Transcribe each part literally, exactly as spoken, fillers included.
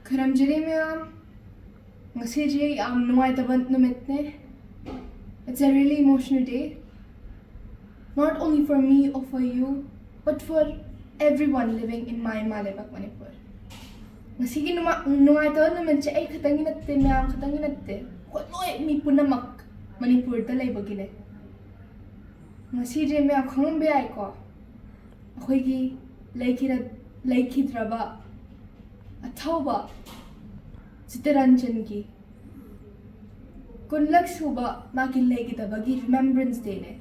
ꯈꯔꯝꯖꯔꯤ ꯃꯌꯥꯝ, ꯉꯁꯤꯁꯦ ꯌꯥꯝ ꯅꯨꯡꯉꯥꯏꯇꯕ ꯅꯨꯃꯤꯠꯅꯦ. It's a really emotional day, not only for me or for you, but for everyone living in my ꯏꯃꯥ ꯂꯩꯕꯥꯛ ꯃꯅꯤꯄꯨꯔ. ꯉꯁꯤꯒꯤ ꯅꯨꯃ- ꯅꯨꯡꯉꯥꯏꯇꯕ ꯅꯨꯃꯤꯠꯁꯦ ꯑꯩ ꯈꯛꯇꯪꯒꯤ ꯅꯠꯇꯦ, ꯃꯌꯥꯝ ꯈꯛꯇꯪꯒꯤ ꯅꯠꯇꯦ, ꯑꯩꯈꯣꯏ ꯂꯣꯏ, ꯃꯤ ꯄꯨꯝꯅꯃꯛ ꯃꯅꯤꯄꯨꯔꯗ ꯂꯩꯕꯒꯤꯅꯦ. ꯉꯁꯤꯁꯦ ꯃꯌꯥꯝ ꯈꯪꯂꯝꯕ ꯌꯥꯏꯀꯣ, ꯑꯩꯈꯣꯏꯒꯤ ꯂꯩꯈꯤꯔ- ꯂꯩꯈꯤꯗ꯭ꯔꯕ ꯑꯊꯧꯕ ꯆꯤꯇꯔꯟꯖꯟꯒꯤ ꯀꯨꯟꯂꯛ ꯁꯨꯕ ꯃꯥꯒꯤ ꯂꯩꯈꯤꯗꯕꯒꯤ Remembrance Dayꯅꯦ,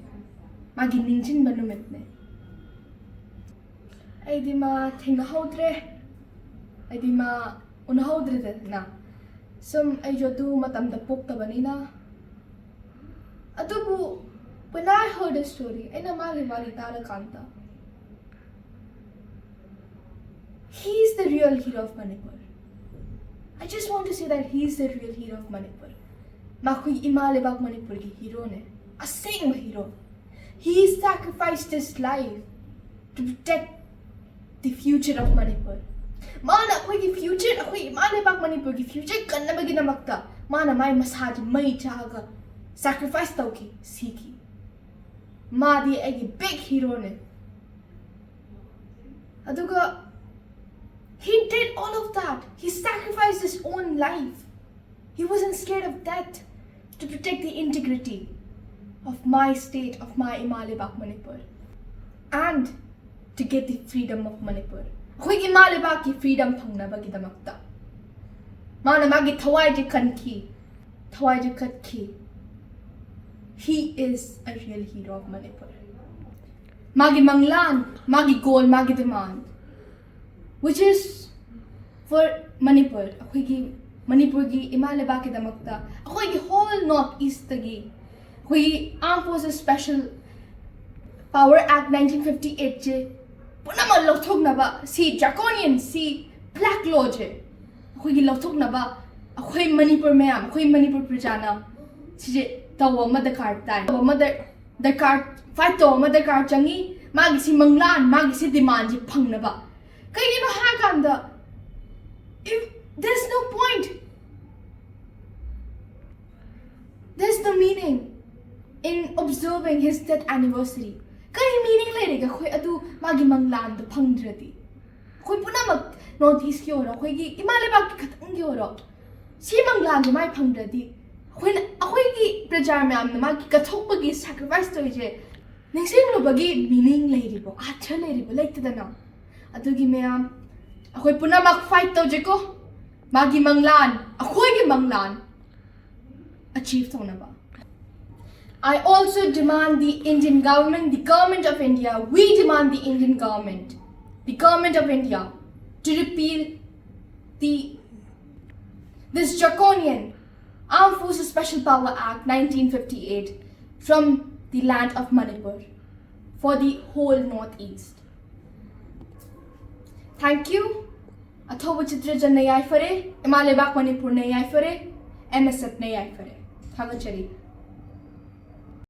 ꯃꯥꯒꯤ ꯅꯤꯡꯁꯤꯡꯕ ꯅꯨꯃꯤꯠꯅꯦ. ꯑꯩꯗꯤ ꯃꯥ ꯊꯦꯡꯅꯍꯧꯗ꯭ꯔꯦ, ꯑꯩꯗꯤ ꯃꯥ ꯎꯅꯍꯧꯗ꯭ꯔꯦꯗꯅ, ꯁꯨꯝ ꯑꯩꯁꯨ ꯑꯗꯨ ꯃꯇꯝꯗ ꯄꯣꯛꯇꯕꯅꯤꯅ. ꯑꯗꯨꯕꯨ, when I heard a story, ꯑꯩꯅ ꯃꯥꯒꯤ ꯋꯥꯔꯤ ꯇꯥꯔꯀꯥꯟꯗ, he is the real hero of Manipur. I just want to say that he is the real hero of Manipur. ꯃꯈꯣꯏ ꯏꯃꯥ ꯂꯩꯕꯥꯛ ꯃꯅꯤꯄꯨꯔꯒꯤ ꯍꯤꯔꯣꯅꯦ, ꯑꯁꯦꯡꯕ hero. He sacrificed his life to protect the future of Manipur. ꯃꯥꯅ ꯑꯩꯈꯣꯏꯒꯤ future, ꯑꯩꯈꯣꯏ ꯏꯃꯥ ꯂꯩꯕꯥꯛ ꯃꯅꯤꯄꯨꯔꯒꯤ future ꯀꯟꯅꯕꯒꯤꯗꯃꯛꯇ ꯃꯥꯅ ꯃꯥꯏ ꯃꯁꯥꯁꯦ ꯃꯩ ꯆꯥꯛꯑꯒ sacrifice ꯇꯧꯈꯤ, ꯁꯤꯈꯤ. ꯃꯥꯗꯤ ꯑꯩꯒꯤ big heroꯅꯦ. ꯑꯗꯨꯒ, he did all of that. He sacrificed his own life. He wasn't scared of death to protect the integrity of my state, of my ꯏꯃꯥ ꯂꯩꯕꯥꯛ Manipur, and to get the freedom of Manipur. ꯑꯩꯈꯣꯏꯒꯤ ꯏꯃꯥ ꯂꯩꯕꯥꯛꯀꯤ freedom ꯐꯪꯅꯕꯒꯤꯗꯃꯛꯇ ꯃꯥꯅ ꯃꯥꯒꯤ ꯊꯋꯥꯏꯁꯦ ꯀꯟꯈꯤ, ꯊꯋꯥꯏꯁꯦ ꯀꯠꯈꯤ. He is a real hero of Manipur. ꯃꯥꯒꯤ ꯃꯪꯂꯥꯟ, ꯃꯥꯒꯤ goal, ꯃꯥꯒꯤ demand, which is for Manipur, ꯑꯩꯈꯣꯏꯒꯤ ꯃꯅꯤꯄꯨꯔꯒꯤ ꯏꯃꯥ ꯂꯩꯕꯥꯛꯀꯤꯗꯃꯛꯇ, ꯑꯩꯈꯣꯏꯒꯤ whole North Eastꯇꯒꯤ ꯑꯩꯈꯣꯏꯒꯤ Armed Forces Special Power Act nineteen fifty eightꯁꯦ ꯄꯨꯝꯅꯃꯛ ꯂꯧꯊꯣꯛꯅꯕ, ꯁꯤ draconian, ꯁꯤ black lawꯁꯦ ꯑꯩꯈꯣꯏꯒꯤ ꯂꯧꯊꯣꯛꯅꯕ, ꯑꯩꯈꯣꯏ ꯃꯅꯤꯄꯨꯔ ꯃꯌꯥꯝ, ꯑꯩꯈꯣꯏ ꯃꯅꯤꯄꯨꯔ ꯄ꯭ꯔꯖꯥꯅ ꯁꯤꯁꯦ ꯇꯧꯕ ꯑꯃ ꯗꯔꯀꯥꯔ ꯇꯥꯏ, ꯇꯧꯕ ꯑꯃ ꯗꯔ- ꯗꯔꯀꯥꯔ, fight ꯇꯧꯕ ꯑꯃ ꯗꯔꯀꯥꯔ ꯆꯪꯉꯤ. ꯃꯥꯒꯤ ꯁꯤ ꯃꯪꯂꯥꯟ, ꯃꯥꯒꯤ ꯁꯤ demandꯁꯦ ꯐꯪꯅꯕ. ꯀꯩꯒꯤꯅꯣ ꯍꯥꯏꯔꯀꯥꯟꯗ, if His death anniversary. ꯀꯔꯤ meaning ꯂꯩꯔꯤꯒꯦ ꯑꯩꯈꯣꯏ ꯑꯗꯨ ꯃꯥꯒꯤ ꯃꯪꯂꯥꯟꯗꯣ ꯐꯪꯗ꯭ꯔꯗꯤ? ꯑꯩꯈꯣꯏ ꯄꯨꯝꯅꯃꯛ North East ꯀꯤ ꯑꯣꯏꯔꯣ, ꯑꯩꯈꯣꯏꯒꯤ ꯏꯃꯥ ꯂꯩꯕꯥꯛꯀꯤ ꯈꯛꯇꯪꯒꯤ ꯑꯣꯏꯔꯣ, ꯁꯤ ꯃꯪꯂꯥꯟꯗꯣ ꯃꯥꯏ ꯐꯪꯗ꯭ꯔꯗꯤ ꯑꯩꯈꯣꯏꯅ, ꯑꯩꯈꯣꯏꯒꯤ ꯄ꯭ꯔꯖꯥ ꯃꯌꯥꯝꯅ ꯃꯥꯒꯤ ꯀꯠꯊꯣꯛꯄꯒꯤ, sacrifice ꯇꯧꯔꯤꯁꯦ ꯅꯤꯡꯁꯤꯡꯂꯨꯕꯒꯤ meaning ꯂꯩꯔꯤꯕꯣ, ꯑꯥꯔꯊ ꯂꯩꯔꯤꯕꯣ? ꯂꯩꯇꯗꯅ꯫ ꯑꯗꯨꯒꯤ ꯃꯌꯥꯝ ꯑꯩꯈꯣꯏ ꯄꯨꯝꯅꯃꯛ fight ꯇꯧꯖꯦꯀꯣ, ꯃꯥꯒꯤ ꯃꯪꯂꯥꯟ, ꯑꯩꯈꯣꯏꯒꯤ ꯃꯪꯂꯥꯟ achieve ꯇꯧꯅꯕ꯫ I also demand the Indian government, the government of India, we demand the Indian government, the government of India, to repeal the, this draconian Armed Forces Special Power Act nineteen fifty-eight from the land of Manipur for the whole Northeast. Thank you. ꯑꯊꯧꯕ ꯆꯤꯇ꯭ꯔꯖꯟꯅ ꯌꯥꯏꯐꯔꯦ, ꯏꯃꯥ ꯂꯩꯕꯥꯛ ꯃꯅꯤꯄꯨꯔꯅ ꯌꯥꯏꯐꯔꯦ, M S F ꯅ ꯌꯥꯏꯐꯔꯦ꯫ ꯊꯥꯒꯠꯆꯔꯤ꯫